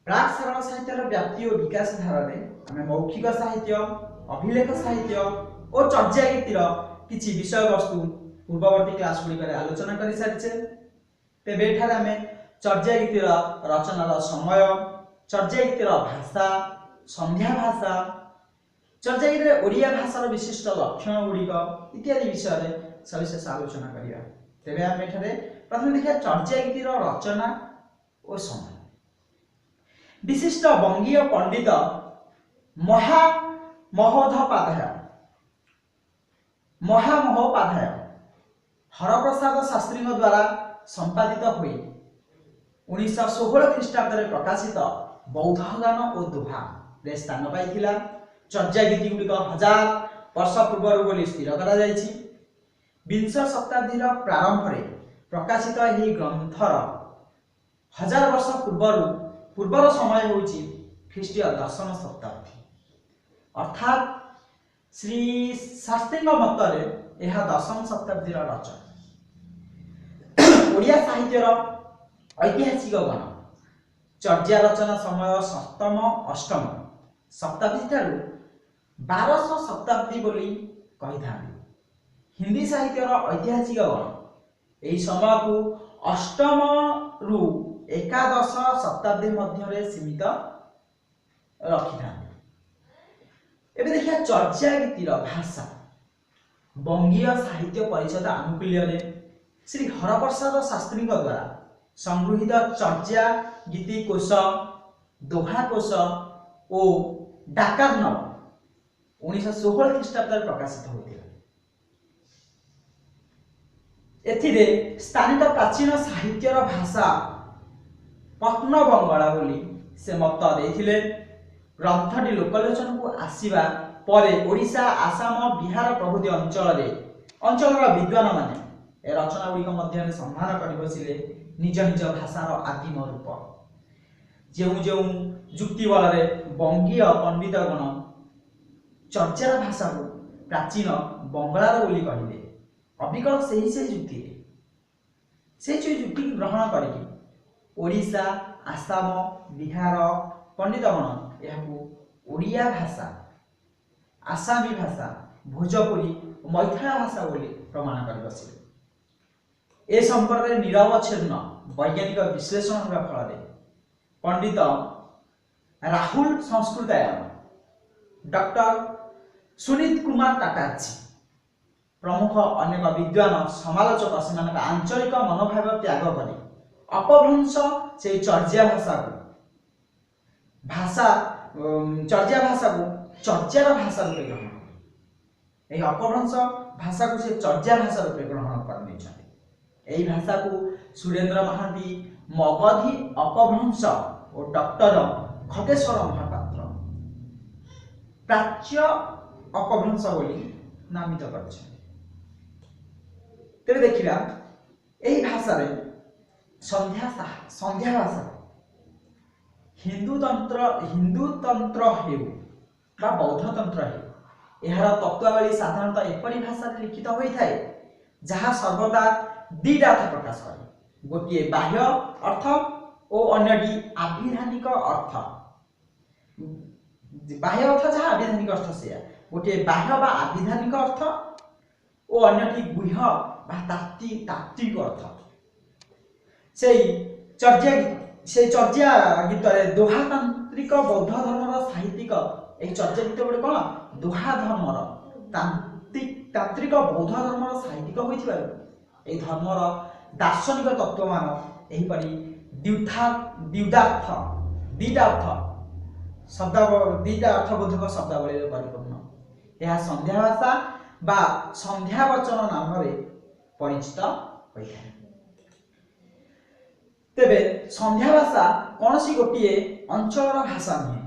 ପ୍ରାକ୍ ସାରଣ ସାହିତ୍ୟର ବ୍ୟାପ୍ତି ଓ ବିକାଶ ଧାରାରେ ଆମେ ମୌଖିକ ସାହିତ୍ୟ, ଅଭିଲେଖ ସାହିତ୍ୟ ଓ ଚର୍ଯ୍ୟାଗୀତିର କିଛି ବିଷୟବସ୍ତୁ ପୂର୍ବବର୍ତ୍ତୀ କ୍ଲାସ ଗୁଡ଼ିକରେ ଆଲୋଚନା କରିସାରିଛେ। ତେବେ ଏଠାରେ ଆମେ ଚର୍ଯ୍ୟାଗୀତିର ରଚନାର ସମୟ, ଚର୍ଯ୍ୟାଗୀତିର ଭାଷା, ସନ୍ଧ୍ୟା ଭାଷା, ଚର୍ଯ୍ୟାଗୀତିରେ ଓଡ଼ିଆ ଭାଷାର ବିଶିଷ୍ଟ ଲକ୍ଷଣ ଗୁଡ଼ିକ ଇତ୍ୟାଦି ବିଷୟରେ ସବିଶେଷ ଆଲୋଚନା କରିବା। ତେବେ ଆମେ ଏଠାରେ ପ୍ରଥମେ ଦେଖିବା ଚର୍ଯ୍ୟାଗୀତିର ରଚନା ଓ ସମୟ। ବିଶିଷ୍ଟ ବଙ୍ଗୀୟ ପଣ୍ଡିତ ମହାମହୋପାଧ୍ୟାୟ ହରପ୍ରସାଦ ଶାସ୍ତ୍ରୀଙ୍କ ଦ୍ୱାରା ସମ୍ପାଦିତ ହୋଇ 1916 ଖ୍ରୀଷ୍ଟାବ୍ଦରେ ପ୍ରକାଶିତ ବୌଦ୍ଧ ଗାନ ଓ ଦୋହାରେ ସ୍ଥାନ ପାଇଥିଲା। ଚର୍ଯ୍ୟାଗୀତି ଗୁଡ଼ିକ 1000 ବର୍ଷ ପୂର୍ବରୁ ବୋଲି ସ୍ଥିର କରାଯାଇଛି। ବିଂଶ ଶତାବ୍ଦୀର ପ୍ରାରମ୍ଭରେ ପ୍ରକାଶିତ ଏହି ଗ୍ରନ୍ଥର 1000 ବର୍ଷ ପୂର୍ବର ସମୟ ହେଉଛି ଖ୍ରୀଷ୍ଟୀୟ ଦଶମ ଶତାବ୍ଦୀ, ଅର୍ଥାତ୍ ଶ୍ରୀ ଶାସ୍ତ୍ରୀଙ୍କ ମତରେ ଏହା ଦଶମ ଶତାବ୍ଦୀର ରଚନା। ଓଡ଼ିଆ ସାହିତ୍ୟର ଐତିହାସିକ ଗଣ ଚର୍ଯ୍ୟା ରଚନା ସମୟ ସପ୍ତମ ଅଷ୍ଟମ ଶତାବ୍ଦୀ ଠାରୁ 1200 ଶତାବ୍ଦୀ ବୋଲି କହିଥାନ୍ତି। ହିନ୍ଦୀ ସାହିତ୍ୟର ଐତିହାସିକ ଗଣ ଏହି ସମୟକୁ ଅଷ୍ଟମରୁ ଏକାଦଶ ଶତାବ୍ଦୀ ମଧ୍ୟରେ ସୀମିତ ରଖିଥାନ୍ତି। ଏବେ ଦେଖିବା ଚର୍ଯ୍ୟାଗୀତିର ଭାଷା। ବଙ୍ଗୀୟ ସାହିତ୍ୟ ପରିଷଦ ଆନୁକୂଲ୍ୟରେ ଶ୍ରୀ ହରପ୍ରସାଦ ଶାସ୍ତ୍ରୀଙ୍କ ଦ୍ୱାରା ସଂଗୃହୀତ ଚର୍ଯ୍ୟା ଗୀତି କୋଷ, ଦୋହା କୋଷ ଓ ଡାକାର୍ଣ୍ଣବ 1916 ଖ୍ରୀଷ୍ଟାବ୍ଦରେ ପ୍ରକାଶିତ ହୋଇଥିଲା। ଏଥିରେ ସ୍ଥାନିତ ପ୍ରାଚୀନ ସାହିତ୍ୟର ଭାଷା ପତ୍ନବଙ୍ଗଳା ବୋଲି ସେ ମତ ଦେଇଥିଲେ। ଗ୍ରନ୍ଥଟି ଲୋକଲୋଚନକୁ ଆସିବା ପରେ ଓଡ଼ିଶା, ଆସାମ, ବିହାର ପ୍ରଭୃତି ଅଞ୍ଚଳର ବିଦ୍ୱାନମାନେ ଏ ରଚନା ଗୁଡ଼ିକ ମଧ୍ୟରେ ସନ୍ଧାନ କରି ବସିଲେ ନିଜ ନିଜ ଭାଷାର ଆଦିମ ରୂପ। ଯେଉଁ ଯେଉଁ ଯୁକ୍ତି ବଳରେ ବଙ୍ଗୀୟ ପଣ୍ଡିତଗଣ ଚର୍ଚ୍ଚାର ଭାଷାକୁ ପ୍ରାଚୀନ ବଙ୍ଗଳାର ବୋଲି କହିଲେ, ଅବିକଳ ସେହି ସେହି ଯୁକ୍ତିରେ ସେଇ ଯେଉଁ ଯୁକ୍ତିକୁ ଗ୍ରହଣ କରିକି ଓଡ଼ିଶା, ଆସାମ, ବିହାର ପଣ୍ଡିତଗଣ ଏହାକୁ ଓଡ଼ିଆ ଭାଷା, ଆସାମୀ ଭାଷା, ଭୋଜପୁରୀ ଓ ମୈଥିଳା ଭାଷା ବୋଲି ପ୍ରମାଣ କରି ବସିଲେ। ଏ ସମ୍ପର୍କରେ ନିରବଚ୍ଛିନ୍ନ ବୈଜ୍ଞାନିକ ବିଶ୍ଳେଷଣ ହେବା ଫଳରେ ପଣ୍ଡିତ ରାହୁଲ ସଂସ୍କୃତାୟନ, ଡକ୍ଟର ସୁନୀତ କୁମାର ଟାଟାର୍ଜୀ ପ୍ରମୁଖ ଅନେକ ବିଦ୍ୱାନ ସମାଲୋଚକ ସେମାନଙ୍କ ଆଞ୍ଚଳିକ ମନୋଭାବ ତ୍ୟାଗ କରି ଅପଭ୍ରଂଶ ସେଇ ଚର୍ଯ୍ୟା ଭାଷାକୁ ଚର୍ଯ୍ୟାର ଭାଷା ରୂପେ ଗ୍ରହଣ କଲେ। ଏହି ଅପଭ୍ରଂଶ ଭାଷାକୁ ସେ ଚର୍ଯ୍ୟା ଭାଷା ରୂପେ ଗ୍ରହଣ କରିନେଇଛନ୍ତି। ଏହି ଭାଷାକୁ ସୁରେନ୍ଦ୍ର ମହାନ୍ତି ମଗଧୀ ଅପଭ୍ରଂଶ ଓ ଡକ୍ଟର ଖଗେଶ୍ୱର ମହାପାତ୍ର ପ୍ରାଚ୍ୟ ଅପଭ୍ରଂଶ ବୋଲି ନାମିତ କରିଛନ୍ତି। ତେବେ ଦେଖିବା ଏହି ଭାଷାରେ ସନ୍ଧ୍ୟା ଭାଷା ହିନ୍ଦୁତନ୍ତ୍ର ହେଉ ବା ବୌଦ୍ଧତନ୍ତ୍ର ହେଉ, ଏହାର ତତ୍ତ୍ୱାବଳୀ ସାଧାରଣତଃ ଏପରି ଭାଷାରେ ଲିଖିତ ହୋଇଥାଏ ଯାହା ସର୍ବଦା ଦିଟା ଅର୍ଥ ପ୍ରକାଶ କରେ। ଗୋଟିଏ ବାହ୍ୟ ଅର୍ଥ ଓ ଅନ୍ୟଟି ଆଭିଧାନିକ ଅର୍ଥ। ବାହ୍ୟ ଅର୍ଥ ଯାହା, ଆଭିଧାନିକ ଅର୍ଥ ସେୟା। ଗୋଟିଏ ବାହ୍ୟ ବା ଆଭିଧାନିକ ଅର୍ଥ ଓ ଅନ୍ୟଟି ଗୁହ୍ୟ ବା ତାତ୍ତ୍ୱିକ ଅର୍ଥ। ସେଇ ଚର୍ଯ୍ୟା ଗୀତରେ ଦୋହାତାନ୍ତ୍ରିକ ବୌଦ୍ଧ ଧର୍ମର ସାହିତ୍ୟିକ, ଏହି ଚର୍ଯ୍ୟା ଗୀତ ଗୋଟେ କଣ ଦୋହା ଧର୍ମର ତାନ୍ତ୍ରିକ ବୌଦ୍ଧ ଧର୍ମର ସାହିତ୍ୟିକ ହୋଇଥିବାରୁ ଏହି ଧର୍ମର ଦାର୍ଶନିକ ତତ୍ତ୍ୱମାନ ଏହିପରି ଦିଟା ଅର୍ଥ ଶବ୍ଦ, ଦିଟା ଅର୍ଥବୋଧକ ଶବ୍ଦାବଳୀରେ ପରିପୂର୍ଣ୍ଣ। ଏହା ସନ୍ଧ୍ୟା ଭାଷା ବା ସନ୍ଧ୍ୟାବଚନ ନାମରେ ପରିଚିତ ହୋଇଥାଏ। ତେବେ ସନ୍ଧ୍ୟା ଭାଷା କୌଣସି ଗୋଟିଏ ଅଞ୍ଚଳର ଭାଷା ନୁହେଁ,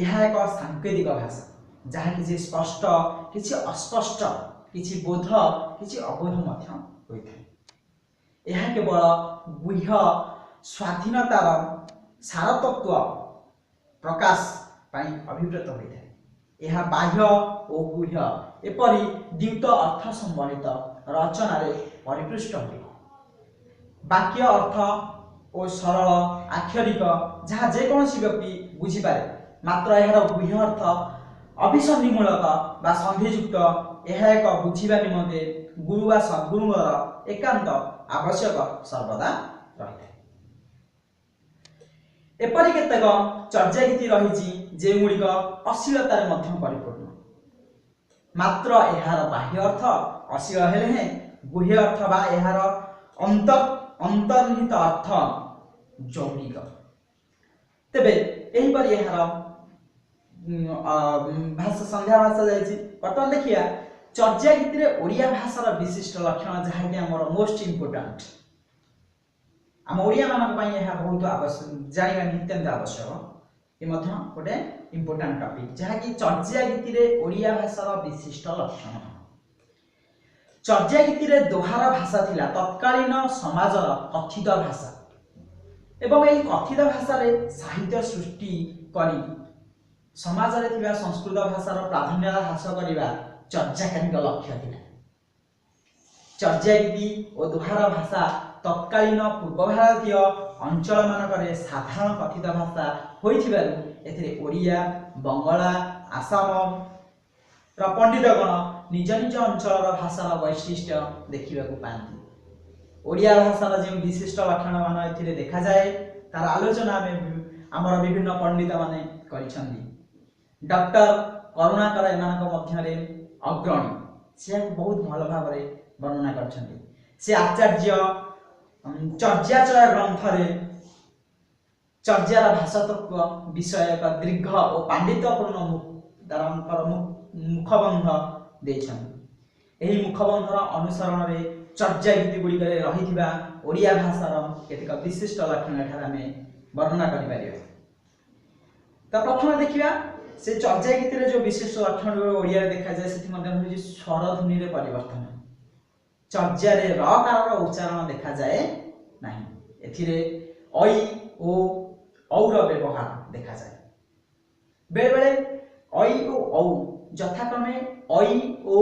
ଏହା ଏକ ସାଙ୍କେତିକ ଭାଷା ଯାହା କିଛି ସ୍ପଷ୍ଟ, କିଛି ଅସ୍ପଷ୍ଟ, କିଛି ବୋଧ, କିଛି ଅବୋଧ ମଧ୍ୟ ହୋଇଥାଏ। ଏହା କେବଳ ଗୁହ୍ୟ ସ୍ୱାଧୀନତାର ସାରତତ୍ତ୍ୱ ପ୍ରକାଶ ପାଇଁ ଅଭିପ୍ରେତ ହୋଇଥାଏ। ଏହା ବାହ୍ୟ ଓ ଗୁହ୍ୟ ଏପରି ଦ୍ୟୁତ ଅର୍ଥ ସମ୍ବଳିତ ରଚନାରେ ପରିପୃଷ୍ଟ ହୁଏ। ବାକ୍ୟ ଅର୍ଥ ଓ ସରଳ ଆକ୍ଷରିକ, ଯାହା ଯେକୌଣସି ବ୍ୟକ୍ତି ବୁଝିପାରେ। ମାତ୍ର ଏହାର ଗୁହ୍ୟ ଅର୍ଥ ଅଭିସନ୍ଧିମୂଳକ ବା ସନ୍ଧିଯୁକ୍ତ। ଏହା ଏକ ବୁଝିବା ନିମନ୍ତେ ଗୁରୁ ବା ସଦ୍ଗୁରୁଙ୍କର ଏକାନ୍ତ ଆବଶ୍ୟକ ସର୍ବଦା ରହିଥାଏ। ଏପରି କେତେକ ଚର୍ଯ୍ୟାଗୀତି ରହିଛି ଯେଉଁଗୁଡ଼ିକ ଅଶ୍ଳୀଳତାରେ ମଧ୍ୟ ପରିପୂର୍ଣ୍ଣ। ମାତ୍ର ଏହାର ବାହ୍ୟ ଅର୍ଥ ଅଶ୍ଳୀଳ ହେଲେ ହେଁ ଗୁହ୍ୟ ଅର୍ଥ ବା ଏହାର ଅନ୍ତର୍ନିହିତ ଅର୍ଥ ଯୌଗିକ। ତେବେ ଏହିପରି ଏହାର ଭାଷା ସନ୍ଧ୍ୟା ଭାଷା ଯାଇଛି। ବର୍ତ୍ତମାନ ଦେଖିବା ଚର୍ଯ୍ୟାଗୀତିରେ ଓଡ଼ିଆ ଭାଷାର ବିଶିଷ୍ଟ ଲକ୍ଷଣ, ଯାହାକି ଆମର ମୋଷ୍ଟ ଇମ୍ପୋର୍ଟାଣ୍ଟ। ଆମ ଓଡ଼ିଆମାନଙ୍କ ପାଇଁ ଏହା ବହୁତ ଆବଶ୍ୟକ, ଜାଣିବା ନିତ୍ୟାନ୍ତ ଆବଶ୍ୟକ। ଏ ମଧ୍ୟ ଗୋଟେ ଇମ୍ପୋର୍ଟାଣ୍ଟ ଟପିକ୍, ଯାହାକି ଚର୍ଯ୍ୟାଗୀତିରେ ଓଡ଼ିଆ ଭାଷାର ବିଶିଷ୍ଟ ଲକ୍ଷଣ। ଚର୍ଯ୍ୟାଗୀତିରେ ଦୋହାର ଭାଷା ଥିଲା ତତ୍କାଳୀନ ସମାଜର କଥିତ ଭାଷା ଏବଂ ଏହି କଥିତ ଭାଷାରେ ସାହିତ୍ୟ ସୃଷ୍ଟି କରି ସମାଜରେ ଥିବା ସଂସ୍କୃତ ଭାଷାର ପ୍ରାଧାନ୍ୟ ହ୍ରାସ କରିବା ଚର୍ଚ୍ଚାକାରୀଙ୍କ ଲକ୍ଷ୍ୟ ଥିଲା। ଚର୍ଯ୍ୟାଗୀତି ଓ ଦୋହାର ଭାଷା ତତ୍କାଳୀନ ପୂର୍ବ ଭାରତୀୟ ଅଞ୍ଚଳମାନଙ୍କରେ ସାଧାରଣ କଥିତ ଭାଷା ହୋଇଥିବାରୁ ଏଥିରେ ଓଡ଼ିଆ, ବଙ୍ଗଳା, ଆସାମର ପଣ୍ଡିତଗଣ ନିଜ ନିଜ ଅଞ୍ଚଳର ଭାଷାର ବୈଶିଷ୍ଟ୍ୟ ଦେଖିବାକୁ ପାଆନ୍ତି। ଓଡ଼ିଆ ଭାଷାର ଯେଉଁ ବିଶିଷ୍ଟ ଲକ୍ଷଣମାନ ଏଥିରେ ଦେଖାଯାଏ, ତାର ଆଲୋଚନା ଆମେ ଆମର ବିଭିନ୍ନ ପଣ୍ଡିତମାନେ କରିଛନ୍ତି। ଡକ୍ଟର କରୁଣାକର ଏମାନଙ୍କ ମଧ୍ୟରେ ଅଗ୍ରଣୀ। ସେ ଏହାକୁ ବହୁତ ଭଲ ଭାବରେ ବର୍ଣ୍ଣନା କରିଛନ୍ତି। ସେ ଆଚାର୍ଯ୍ୟ ଚର୍ଯ୍ୟାଚୟ ଗ୍ରନ୍ଥରେ ଚର୍ଯ୍ୟାର ଭାଷାତତ୍ତ୍ୱ ବିଷୟ ଏକ ଦୀର୍ଘ ଓ ପାଣ୍ଡିତ୍ୟପୂର୍ଣ୍ଣ ତାଙ୍କର ମୁଖବନ୍ଧ ଦେଇଛନ୍ତି। ଏହି ମୁଖବନ୍ଧର ଅନୁସରଣରେ ଚର୍ଯ୍ୟା ଗୀତି ଗୁଡ଼ିକରେ ରହିଥିବା ଓଡ଼ିଆ ଭାଷାର କେତେକ ବିଶିଷ୍ଟ ଲକ୍ଷଣ ଏଠାରେ ଆମେ ବର୍ଣ୍ଣନା କରିପାରିବା। ତ ପ୍ରଥମେ ଦେଖିବା ସେ ଚର୍ଯ୍ୟା ଗୀତିରେ ଯେଉଁ ବିଶିଷ୍ଟ ଲକ୍ଷଣ ଓଡ଼ିଆରେ ଦେଖାଯାଏ, ସେଥିମଧ୍ୟରେ ହେଉଛି ସ୍ୱରଧ୍ୱନିରେ ପରିବର୍ତ୍ତନ। ଚର୍ଯ୍ୟାରେ ର କାରର ଉଚ୍ଚାରଣ ଦେଖାଯାଏ ନାହିଁ। ଏଥିରେ ଐ ଓ ଔର ବ୍ୟବହାର ଦେଖାଯାଏ। ବେଳେବେଳେ ଐ ଓ ଔ ଯଥାକ୍ରମେ ଐ ଓ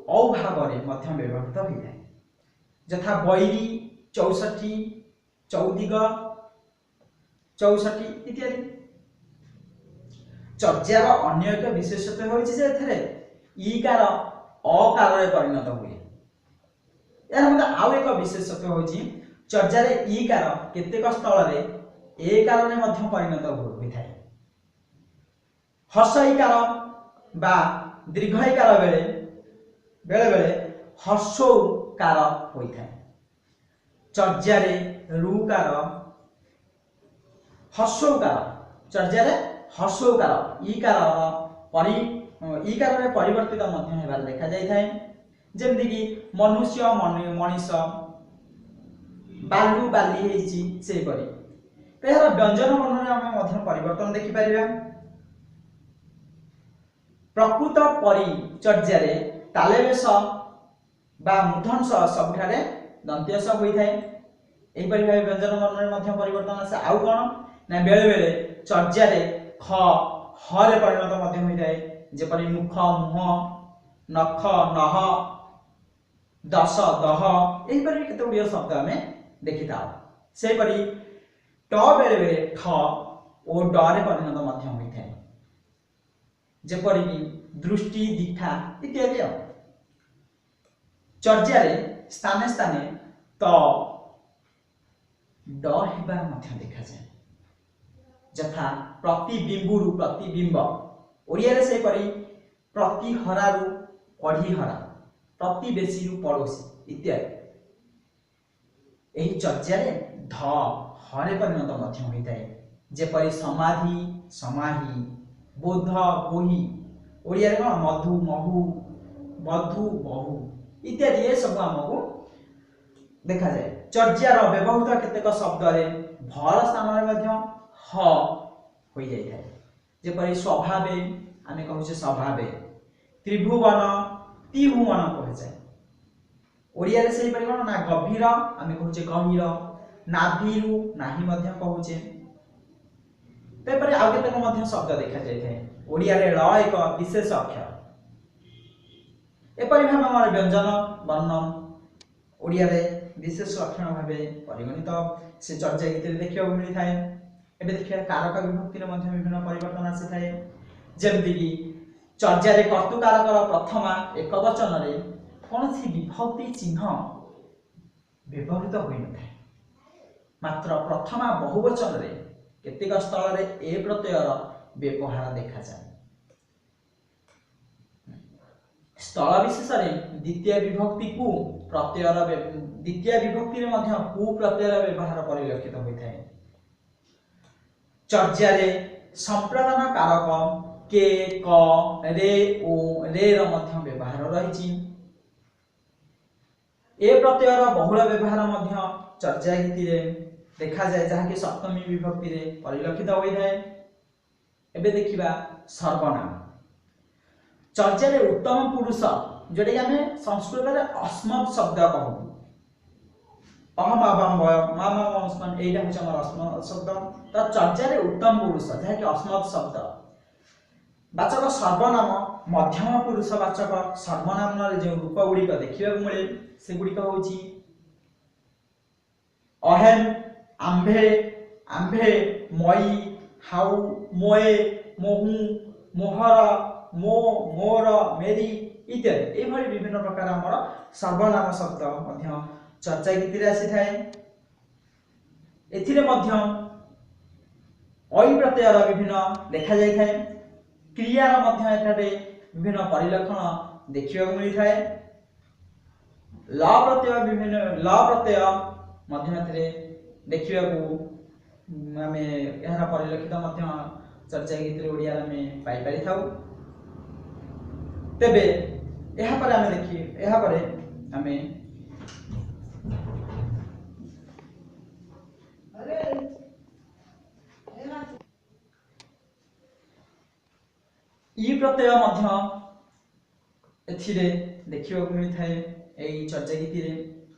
ଔ ଭାବରେ ମଧ୍ୟ ବ୍ୟବହୃତ ହୋଇଥାଏ, ଯଥା ବୈରୀ, 64, ଚୌଦିଗ, 64 ଇତ୍ୟାଦି। ଚର୍ଯ୍ୟାର ଅନ୍ୟ ଏକ ବିଶେଷତ୍ୱ ହେଉଛି ଯେ ଏଥିରେ ଇକାର ଅକାରରେ ପରିଣତ ହୁଏ। ଏହାର ମଧ୍ୟ ଆଉ ଏକ ବିଶେଷତ୍ୱ ହେଉଛି ଚର୍ଯ୍ୟାରେ ଇକାର କେତେକ ସ୍ଥଳରେ ଏକାରରେ ମଧ୍ୟ ପରିଣତ ହୋଇଥାଏ। ହର୍ଷ ଇକାର ବା ଦୀର୍ଘ ଇକାର ବେଳେ ବେଳେବେଳେ ହର୍ଷୌକାର ହୋଇଥାଏ। ଚର୍ଯ୍ୟାରେ ରୁକାର ହର୍ଷୌକାର, ଚର୍ଯ୍ୟାରେ ହର୍ଷୌକାର ଇକାରର ପରି ଇକାରରେ ପରିବର୍ତ୍ତିତ ମଧ୍ୟ ହେବାର ଦେଖାଯାଇଥାଏ, ଯେମିତିକି ମନୁଷ୍ୟ ମଣିଷ, ବାଲୁ ବାଲି ହେଇଛି ସେହିପରି। ଏହାର ବ୍ୟଞ୍ଜନ ବର୍ଣ୍ଣରେ ଆମେ ମଧ୍ୟ ପରିବର୍ତ୍ତନ ଦେଖିପାରିବା। ପ୍ରକୃତ ପରିଚର୍ଯ୍ୟାରେ ତାଲେବେଶ ବା ମୂର୍ଦ୍ଧନ୍ୟ ସବୁଠାରେ ଦନ୍ତୀୟ ସ ହୋଇଥାଏ। ଏହିପରି ଭାବେ ବ୍ୟଞ୍ଜନ ବର୍ଣ୍ଣରେ ମଧ୍ୟ ପରିବର୍ତ୍ତନ ଆସେ। ଆଉ କ'ଣ ନା ବେଳେବେଳେ ଚର୍ଯ୍ୟାରେ ଖ ହରେ ପରିଣତ ମଧ୍ୟ ହୋଇଥାଏ, ଯେପରି ମୁଖ ମୁହଁ, ନଖ ନହ, ଦଶ ଦହ, ଏହିପରି କେତେ ଗୁଡ଼ିଏ ଶବ୍ଦ ଆମେ ଦେଖିଥାଉ। ସେହିପରି ଟ ବେଳେବେଳେ ଠ ଓ ଡରେ ପରିଣତ ମଧ୍ୟ ହୋଇଥାଏ, ଯେପରିକି ଦୃଷ୍ଟି, ଦୀକ୍ଷା ଇତ୍ୟାଦି। ଆଉ ଚର୍ଯ୍ୟାରେ ସ୍ଥାନେ ସ୍ଥାନେ ତ ଡ ହେବାର ମଧ୍ୟ ଦେଖାଯାଏ, ଯଥା ପ୍ରତିବିମ୍ବୁରୁ ପ୍ରତିବିମ୍ବ। ଓଡ଼ିଆରେ ସେହିପରି ପ୍ରତିହରାରୁ ପଢ଼ିହରା, ପ୍ରତିବେଶୀରୁ ପଡ଼ୋଶୀ ଇତ୍ୟାଦି। ଏହି ଚର୍ଯ୍ୟାରେ ଧ ହରେ ପରିଣତ ମଧ୍ୟ ହୋଇଥାଏ, ଯେପରି ସମାଧି ସମାହି, ବୋଧ ବୋହି। ଓଡ଼ିଆରେ କ'ଣ ମଧୁ ମହୁ, ବଧୁ ବହୁ ଇତ୍ୟାଦି ଏସବୁ ଆମକୁ ଦେଖାଯାଏ। ଚର୍ଯ୍ୟାର ବ୍ୟବହୃତ କେତେକ ଶବ୍ଦରେ ଭର ସ୍ଥାନରେ ମଧ୍ୟ ହ ହୋଇଯାଇଥାଏ, ଯେପରି ସ୍ୱଭାବେ ଆମେ କହୁଛେ ସ୍ୱଭାବେ, ତ୍ରିଭୁବନ ତ୍ରିଭୁବନ କୁହାଯାଏ। ଓଡ଼ିଆରେ ସେହିପରି କ'ଣ ନା ଗଭୀର ଆମେ କହୁଛେ ଗହୀର, ନାଭିରୁ ନାହିଁ ମଧ୍ୟ କହୁଛେ। ତାପରେ ଆଉ କେତେକ ମଧ୍ୟ ଶବ୍ଦ ଦେଖାଯାଇଥାଏ। ଓଡ଼ିଆରେ ଳ ଏକ ବିଶେଷ ଅକ୍ଷର। ଏପରି ଭାବେ ଆମର ବ୍ୟଞ୍ଜନ ବର୍ଣ୍ଣ ଓଡ଼ିଆରେ ବିଶେଷ ଲକ୍ଷଣ ଭାବେ ପରିଗଣିତ ସେ ଚର୍ଚ୍ଚା ଗୀତିରେ ଦେଖିବାକୁ ମିଳିଥାଏ। ଏବେ ଦେଖିବା କାରକ ବିଭକ୍ତିରେ ମଧ୍ୟ ବିଭିନ୍ନ ପରିବର୍ତ୍ତନ ଆସିଥାଏ। ଯେମିତିକି ଚର୍ଚ୍ଚାରେ କର୍ତ୍ତୃକାରକର ପ୍ରଥମା ଏକ ବଚନରେ କୌଣସି ବିଭକ୍ତି ଚିହ୍ନ ବ୍ୟବହୃତ ହୋଇନଥାଏ, ମାତ୍ର ପ୍ରଥମା ବହୁବଚନରେ କେତେକ ସ୍ଥଳରେ ଏ ପ୍ରତ୍ୟୟର ବ୍ୟବହାର ଦେଖାଯାଏ। ସ୍ଥଳ ବିଶେଷରେ ଦ୍ୱିତୀୟ ବିଭକ୍ତିକୁ ପ୍ରତ୍ୟୟର ଦ୍ୱିତୀୟ ବିଭକ୍ତିରେ ମଧ୍ୟ କୁ ପ୍ରତ୍ୟୟର ବ୍ୟବହାର ପରିଲକ୍ଷିତ ହୋଇଥାଏ। ଚର୍ଚ୍ଚାରେ ସମ୍ପ୍ରଦାନ କାରକ କେ, କ, ରେ ଓ ରେ ର ମଧ୍ୟ ବ୍ୟବହାର ରହିଛି। ଏ ପ୍ରତ୍ୟୟର ବହୁଳ ବ୍ୟବହାର ମଧ୍ୟ ଚର୍ଚ୍ଚା ଗୀତିରେ ଦେଖାଯାଏ, ଯାହାକି ସପ୍ତମୀ ବିଭକ୍ତିରେ ପରିଲକ୍ଷିତ ହୋଇଥାଏ। ଏବେ ଦେଖିବା ସର୍ବନାମ। ଚର୍ଚ୍ଚାରେ ଉତ୍ତମ ପୁରୁଷ, ଯୋଉଟାକି ଆମେ ସଂସ୍କୃତରେ ଅସ୍ମତ୍ ଶବ୍ଦ କହୁ, ଅହମ ଆବାମ ବୟ ମା ମା ଅସ୍ମନ୍, ଏଇଟା ହେଉଛି ଆମର ଅସ୍ମତ୍ ଶବ୍ଦ। ତ ଚର୍ଚ୍ଚାରେ ଉତ୍ତମ ପୁରୁଷ ଯାହାକି ଅସ୍ମତ୍ ଶବ୍ଦ ବାଚକ ସର୍ବନାମ ମଧ୍ୟମ ପୁରୁଷ ବାଚକ ସର୍ବନାମରେ ଯେଉଁ ରୂପ ଗୁଡ଼ିକ ଦେଖିବାକୁ ମିଳେ ସେଗୁଡ଼ିକ ହେଉଛି ଅହେମ୍, ଆମ୍ଭେ, ଆମ୍ଭେ, ମଇ, ହାଉ, ମୋଏ, ମୋହୁ, ମୋହର, ମୋ, ମୋର, ମେରି ଇତ୍ୟାଦି। ଏଇଭଳି ବିଭିନ୍ନ ପ୍ରକାର ଆମର ସର୍ବନାମ ଶବ୍ଦ ମଧ୍ୟ ଚର୍ଚ୍ଚା ଗୀତିରେ ଆସିଥାଏ। ଏଥିରେ ମଧ୍ୟ ଐ ପ୍ରତ୍ୟୟର ବିଭିନ୍ନ ଦେଖାଯାଇଥାଏ। କ୍ରିୟାର ମଧ୍ୟ ଏଠାରେ ବିଭିନ୍ନ ପରିଲକ୍ଷଣ ଦେଖିବାକୁ ମିଳିଥାଏ। ଲ ପ୍ରତ୍ୟୟ ବିଭିନ୍ନ ଲ ପ୍ରତ୍ୟୟ ମଧ୍ୟ ଏଥିରେ ଦେଖିବାକୁ ଆମେ ଏହାର ପରିଲକ୍ଷିତ ମଧ୍ୟ ଚର୍ଚ୍ଚା ଗୀତିରେ ଓଡ଼ିଆରେ ଆମେ ପାଇପାରିଥାଉ। ତେବେ ଏହାପରେ ଆମେ ଦେଖି ଏହାପରେ ଆମେ ଇ ପ୍ରତ୍ୟୟ ମଧ୍ୟ ଏଥିରେ ଦେଖିବାକୁ ମିଳିଥାଏ। ଏଇ ଚର୍ଚ୍ଚା ଗୀତିରେ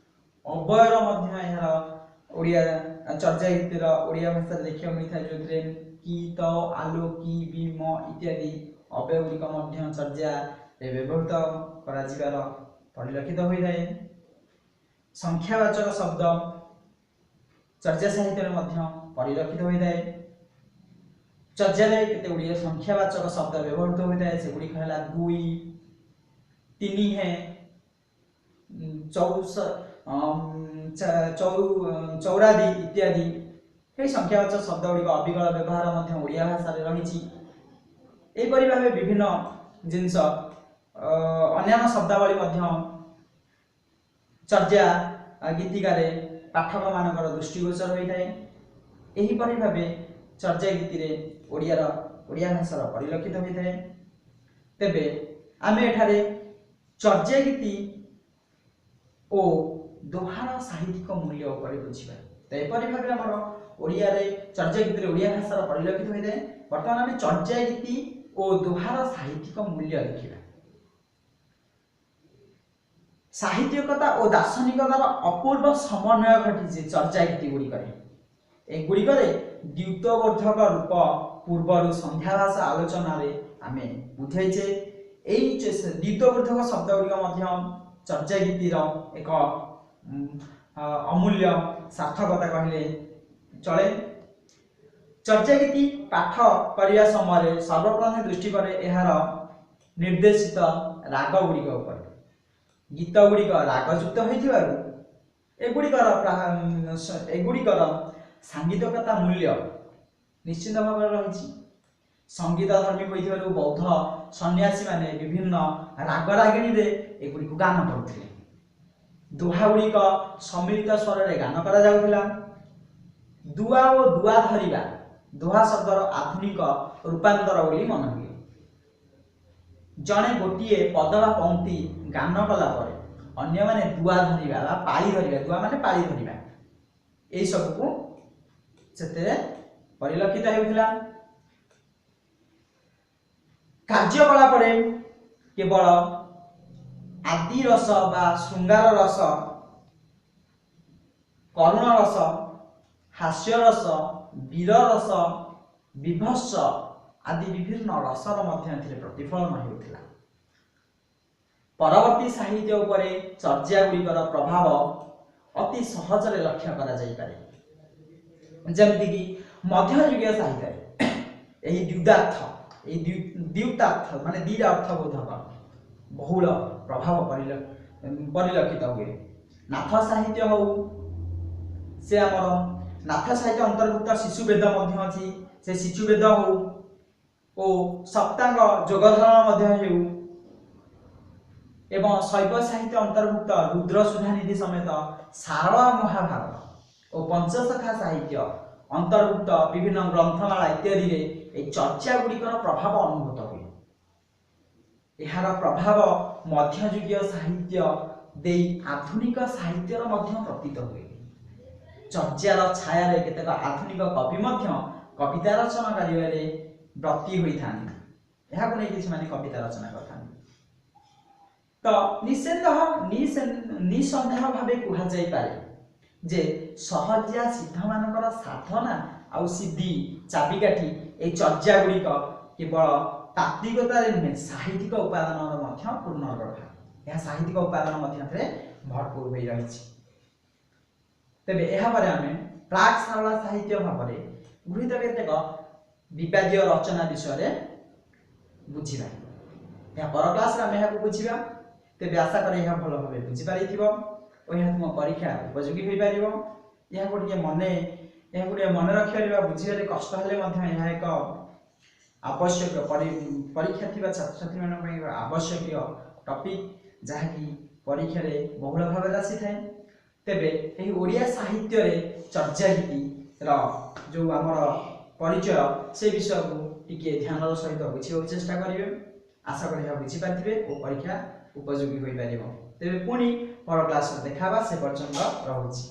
ଅବ୍ୟୟର ମଧ୍ୟ ଏହାର ଓଡ଼ିଆ ଚର୍ଚ୍ଚା ଗୀତିର ଓଡ଼ିଆ ଭାଷାରେ ଦେଖିବାକୁ ମିଳିଥାଏ, ଯେଉଁଥିରେ କି, ତ, ଆଲୋ, କି, ବି, ମ ଇତ୍ୟାଦି ଅବ୍ୟୟ ଗୁଡ଼ିକ ମଧ୍ୟ ଚର୍ଚ୍ଚାରେ ବ୍ୟବହୃତ କରାଯିବାର ପରିଲକ୍ଷିତ ହୋଇଥାଏ। ସଂଖ୍ୟାବାଚକ ଶବ୍ଦ ଚର୍ଚ୍ଚା ସାହିତ୍ୟରେ ମଧ୍ୟ ପରିଲକ୍ଷିତ ହୋଇଥାଏ। ଚର୍ଚ୍ଚାରେ କେତେ ଗୁଡ଼ିଏ ସଂଖ୍ୟାବାଚକ ଶବ୍ଦ ବ୍ୟବହୃତ ହୋଇଥାଏ, ସେଗୁଡ଼ିକ ହେଲା 2, 3 ହେ, ଚୌରାଦି ଇତ୍ୟାଦି। ଏହି ସଂଖ୍ୟାବାଚକ ଶବ୍ଦ ଗୁଡ଼ିକ ଅବିକଳ ବ୍ୟବହାର ମଧ୍ୟ ଓଡ଼ିଆ ଭାଷାରେ ରହିଛି। ଏହିପରି ଭାବେ ବିଭିନ୍ନ ଜିନିଷ ଅନ୍ୟାନ୍ୟ ଶବ୍ଦାବଳୀ ମଧ୍ୟ ଚର୍ଚ୍ଚା ଗୀତିକାରେ ପାଠକମାନଙ୍କର ଦୃଷ୍ଟିଗୋଚର ହୋଇଥାଏ। ଏହିପରି ଭାବେ ଚର୍ଚ୍ଚା ଗୀତିରେ ଓଡ଼ିଆ ଭାଷାର ପରିଲକ୍ଷିତ ହୋଇଥାଏ। ତେବେ ଆମେ ଏଠାରେ ଚର୍ଚ୍ଚା ଗୀତି ଓ ଦୋହାର ସାହିତ୍ୟିକ ମୂଲ୍ୟ ଉପରେ ବୁଝିବା। ତ ଏପରି ଭାବେ ଆମର ଓଡ଼ିଆରେ ଚର୍ଚ୍ଚା ଗୀତିରେ ଓଡ଼ିଆ ଭାଷାର ପରିଲକ୍ଷିତ ହୋଇଥାଏ। ବର୍ତ୍ତମାନ ଆମେ ଚର୍ଚ୍ଚା ଗୀତି ଓ ଦୋହାର ସାହିତ୍ୟିକ ମୂଲ୍ୟ ଦେଖିବା। ସାହିତ୍ୟିକତା ଓ ଦାର୍ଶନିକତାର ଅପୂର୍ବ ସମନ୍ୱୟ ଘଟିଛି ଚର୍ଚ୍ଚା ଗୀତି ଗୁଡ଼ିକରେ। ଏଗୁଡ଼ିକରେ ଦ୍ୟୁତବୋଧକ ରୂପ ପୂର୍ବରୁ ସନ୍ଧ୍ୟା ଭାଷା ଆଲୋଚନାରେ ଆମେ ବୁଝାଇଛେ। ଏଇ ଦ୍ୟୁତବୋଧକ ଶବ୍ଦ ଗୁଡ଼ିକ ମଧ୍ୟ ଚର୍ଚ୍ଚା ଗୀତିର ଏକ ଅମୂଲ୍ୟ ସାର୍ଥକତା କହିଲେ ଚଳେ। ଚର୍ଚ୍ଚା ଗୀତି ପାଠ କରିବା ସମୟରେ ସର୍ବପ୍ରଥମେ ଦୃଷ୍ଟି କରେ ଏହାର ନିର୍ଦ୍ଦେଶିତ ରାଗ ଗୁଡ଼ିକ ଉପରେ। ଗୀତ ଗୁଡ଼ିକ ରାଗଯୁକ୍ତ ହୋଇଥିବାରୁ ଏଗୁଡ଼ିକର ସାଙ୍ଗୀତିକତା ମୂଲ୍ୟ ନିଶ୍ଚିତ ଭାବରେ ରହିଛି। ସଙ୍ଗୀତ ଧର୍ମୀ ହୋଇଥିବାରୁ ବୌଦ୍ଧ ସନ୍ନ୍ୟାସୀମାନେ ବିଭିନ୍ନ ରାଗରାଗିଣୀରେ ଏଗୁଡ଼ିକୁ ଗାନ କରୁଥିଲେ। ଦୋହା ଗୁଡ଼ିକ ସମ୍ମିଳିତ ସ୍ୱରରେ ଗାନ କରାଯାଉଥିଲା। ଦୁଆ ଓ ଦୁଆ ଧରିବା ଦୋହା ଶବ୍ଦର ଆଧୁନିକ ରୂପାନ୍ତର ବୋଲି ମନେ ହୁଏ। ଜଣେ ଗୋଟିଏ ପଦ ବା ପଙ୍କ୍ତି ଗାନ କଲା ପରେ ଅନ୍ୟମାନେ ଦୁଆ ଧରିବା ବା ପାଳି ଧରିବା, ଦୁଆ ମାନେ ପାଳି ଧରିବା, ଏଇସବୁକୁ ସେଥିରେ ପରିଲକ୍ଷିତ ହେଉଥିଲା। କାର୍ଯ୍ୟ କଲା ପରେ କେବଳ ଆଦି ରସ ବା ଶୃଙ୍ଗାର ରସ, କରୁଣ ରସ, ହାସ୍ୟ ରସ, ବୀର ରସ, ବିଭତ୍ସ ଆଦି ବିଭିନ୍ନ ରସର ମଧ୍ୟ ଏଥିରେ ପ୍ରତିଫଳନ ହେଉଥିଲା। ପରବର୍ତ୍ତୀ ସାହିତ୍ୟ ଉପରେ ଚର୍ଚ୍ଚା ଗୁଡ଼ିକର ପ୍ରଭାବ ଅତି ସହଜରେ ଲକ୍ଷ୍ୟ କରାଯାଇପାରେ। ଯେମିତିକି ମଧ୍ୟଯୁଗୀୟ ସାହିତ୍ୟରେ ଏହି ଦ୍ୟୁଦାର୍ଥ, ଏହି ଦ୍ୟୁତାର୍ଥ ମାନେ ଦିଟା ଅର୍ଥବୋଧକ ବହୁଳ ପ୍ରଭାବ ପରିଲକ୍ଷିତ ହୁଏ। ନାଥ ସାହିତ୍ୟ ହଉ, ସେ ଆମର ନାଥ ସାହିତ୍ୟ ଅନ୍ତର୍ଭୁକ୍ତ ଶିଶୁବେଦ ମଧ୍ୟ ଅଛି, ସେ ଶିଶୁବେଦ ହଉ ଓ ସପ୍ତାଙ୍ଗ ଯୋଗଧରଣ ମଧ୍ୟ ହେଉ ଏବଂ ଶୈବ ସାହିତ୍ୟ ଅନ୍ତର୍ଭୁକ୍ତ ରୁଦ୍ର ସୁଧାନିଧି ସମେତ ସାରଳା ମହାଭାରତ ଓ ପଞ୍ଚସଖା ସାହିତ୍ୟ ଅନ୍ତର୍ଭୁକ୍ତ ବିଭିନ୍ନ ଗ୍ରନ୍ଥମାଳା ଇତ୍ୟାଦିରେ ଏହି ଚର୍ଚ୍ଚା ଗୁଡ଼ିକର ପ୍ରଭାବ ଅନୁଭୂତ ହୁଏ। ଏହାର ପ୍ରଭାବ ମଧ୍ୟଯୁଗୀୟ ସାହିତ୍ୟ ଦେଇ ଆଧୁନିକ ସାହିତ୍ୟର ମଧ୍ୟ ପ୍ରତୀତ ହୁଏ। ଚର୍ଚ୍ଚାର ଛାୟାରେ କେତେକ ଆଧୁନିକ କବି ମଧ୍ୟ କବିତା ରଚନା କରିବାରେ ବ୍ରତୀ ହୋଇଥାନ୍ତି। ଏହାକୁ ନେଇକି ସେମାନେ କବିତା ରଚନା କରିଥାନ୍ତି। ତ ନିଃସନ୍ଦେହ ଭାବେ କୁହାଯାଇପାରେ ଯେ ସହଜିଆ ସିଦ୍ଧମାନଙ୍କର ସାଧନା ଆଉ ସିଦ୍ଧି ଚାବିକାଠି ଏହି ଚର୍ଚ୍ଚା ଗୁଡ଼ିକ କେବଳ ତାତ୍ତ୍ୱିକତାରେ ନୁହେଁ, ସାହିତ୍ୟିକ ଉପାଦାନର ମଧ୍ୟ ପୂର୍ଣ୍ଣଗର୍ଭା। ଏହା ସାହିତ୍ୟିକ ଉପାଦାନ ମଧ୍ୟ ଏଥିରେ ଭରପୁର ହୋଇ ରହିଛି। ତେବେ ଏହାପରେ ଆମେ ପ୍ରାକ୍ ସାରଳା ସାହିତ୍ୟ ଭାବରେ ଗୃହୀତ କେତେକ ବିବାଦୀୟ ରଚନା ବିଷୟରେ ବୁଝିବା। ଏହା ପର କ୍ଲାସରେ ଆମେ ଏହାକୁ ବୁଝିବା। ତେବେ ଆଶା କରେ ଏହା ଭଲ ଭାବେ ବୁଝିପାରିଥିବ ଓ ଏହା ତୁମ ପରୀକ୍ଷା ଉପଯୋଗୀ ହୋଇପାରିବ। ଏହାକୁ ଟିକେ ମନେ ରଖିପାରିବା, ବୁଝିବାରେ କଷ୍ଟ ହେଲେ ମଧ୍ୟ ଏହା ଏକ ଆବଶ୍ୟକ ପରୀକ୍ଷା ଥିବା ଛାତ୍ରଛାତ୍ରୀମାନଙ୍କ ପାଇଁ ଏକ ଆବଶ୍ୟକୀୟ ଟପିକ୍, ଯାହାକି ପରୀକ୍ଷାରେ ବହୁଳ ଭାବରେ ଆସିଥାଏ। ତେବେ ଏହି ଓଡ଼ିଆ ସାହିତ୍ୟରେ ଚର୍ଯାଗୀତିର ଯେଉଁ ଆମର ପରିଚୟ, ସେ ବିଷୟକୁ ଟିକିଏ ଧ୍ୟାନର ସହିତ ବୁଝିବାକୁ ଚେଷ୍ଟା କରିବେ। ଆଶା କରି ଏହା ବୁଝିପାରିଥିବେ ଓ ପରୀକ୍ଷା ଉପଯୋଗୀ ହୋଇପାରିବ। ତେବେ ପୁଣି ପର କ୍ଲାସରେ ଦେଖା ହେବା, ସେ ପର୍ଯ୍ୟନ୍ତ ରହୁଛି।